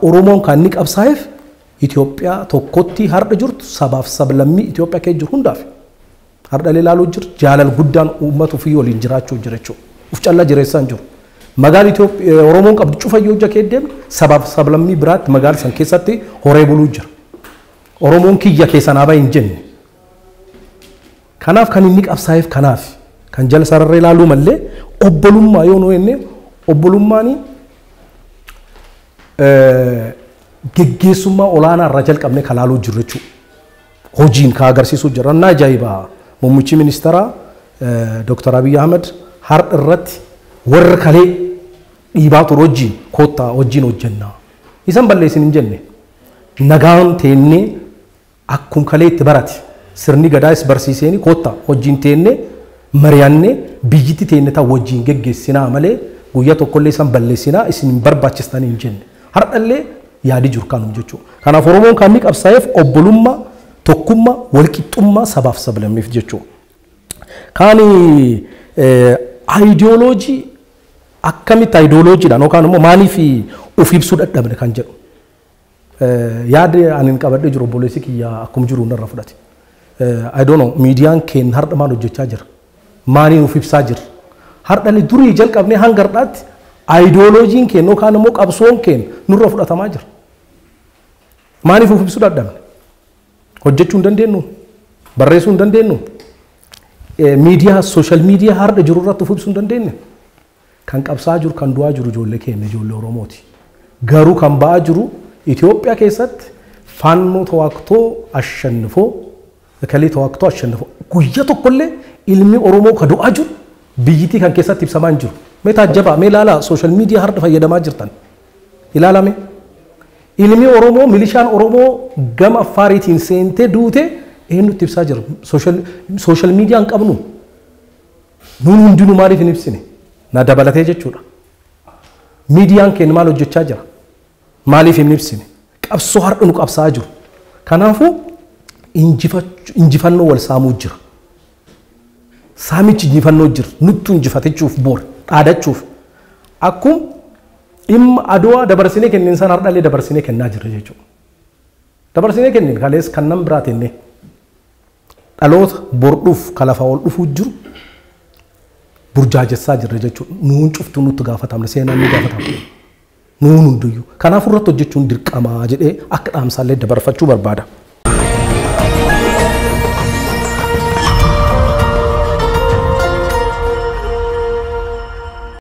Oromoon kan inni qabsaa'eef Itoophiyaa tokkotti har'a jirtu sabaaf sablammii Itoophiyaa keessa jiru hundaaf. Har'a ilaaluu jiru jaalal guddaan uummata ofii waliin jiraachuu jira jechuudha. Uf callaa jireessaan jiru. Magaala Itoophiyaa Oromoon qabdu cufa yoo hojja kee deemne sabaaf sablammii biraatti magaala san keessatti horee buluu jira. Oromoon kiyya keessa naa bahe hin jenne. Kanaaf kan inni qabsaa'eef kanaaf kan jala sararra ilaaluu mallee obbolummaa yoo nu jenne obbolummaan geggeessummaa olaanaa irraa jalqabnee kan ilaaluu jirru jechuudha. Hojiin kan agarsiisuu jira. Na ajaa'iba muummichi ministeeraa Dr. Abiy Ahmed har'a irratti warra kalee dhiibaa ture wajjin koottaa wajjin hojjennaa. Isan balleessin hin jenne nagaan teennee akkum kalee itti barate sirni gadaas barsiiseeni koottaa wajjin teennee mari'annee biyyatti teenne taa wajjin geggeessinaa malee guyyaa tokkollee isan balleessinaa isin hin barbaachistanii hin jenne. Har'allee yaadi jiru kanuma jechuudha. Kanaaf Oromoon kan inni qabsaa'eef obbolummaa, tokkummaa, walqixxummaa sabaaf sablammiif jechuudha. Kaan aayidiyooloojii akkamitti aayidiyooloojiidhaan yookaan immoo maaliif of ibsuu dadhabne kan jedhu. Yaada ani qabadhee jiru obboleessi kiyya akkuma jiru narra fudhate. I don't know miidiyaan keenya har'a maal hojjechaa jira? Maaliin of ibsaa jira? Har'a durii jalqabnee hanga har'aatti aayidiyooloojiin keenya yookaan immoo qabsoon keenya nurra fudhatamaa jira. Maaliif of ibsuu dadhabne? Hojjechuu hin dandeenyu? Barreessuu hin dandeenyu? Miidiyaa sooshaal miidiyaa har'a jiru irratti of ibsuu hin dandeenye? Kan qabsaa jiru kan du'aa jiru ijoollee keenya ijoollee Oromooti. Garuu kan ba'aa jiru Itoophiyaa keessatti faannoo tawaaqtoo ashannifoo kalee tawaaqtoo ashannifoo guyyaa tokkollee ilmi Oromoo ka du'aa jiru biyyittii kan keessatti ibsamaa hin jiru. Mee taajjabaa mee ilaalaa sooshaal miidiyaa har'a fayyadamaa jirtan. Ilaalame. Ilmi Oromoo milishaan Oromoo gama Affaariitiin seentee duute eenyutti ibsaa jira? Sooshaal miidiyaa hin qabnu. Nuun hundinuu maaliif hin ibsine? Na dabalatee jechuudha. Miidiyaan keenya maal hojjechaa jira? Maaliif hin ibsine? Qabsoo har'a nu qabsaa jiru. Kanaafuu injifannoo wal saamuu jira. Saamichi injifannoo jira. Nuttu injifatachuuf boor dhaadachuuf. Akkum dhimma Adwaa dabarsinee kenneen san har'allee dabarsinee kennaa jirra jechuudha. Dabarsinee kenneen kalees kan nam biraa tennee dhaloota bor dhuuf ka lafa ol dhufuu jiru burjaajessaa jirra jechuudha. Nuun cuftuu nutti gaafatamna seenaan nu gaafatamna. Nuun hunduyyuu. Kanaaf irratti hojjechuun dirqamaa jedhee akka dhaamsaallee dabarfachuu barbaada.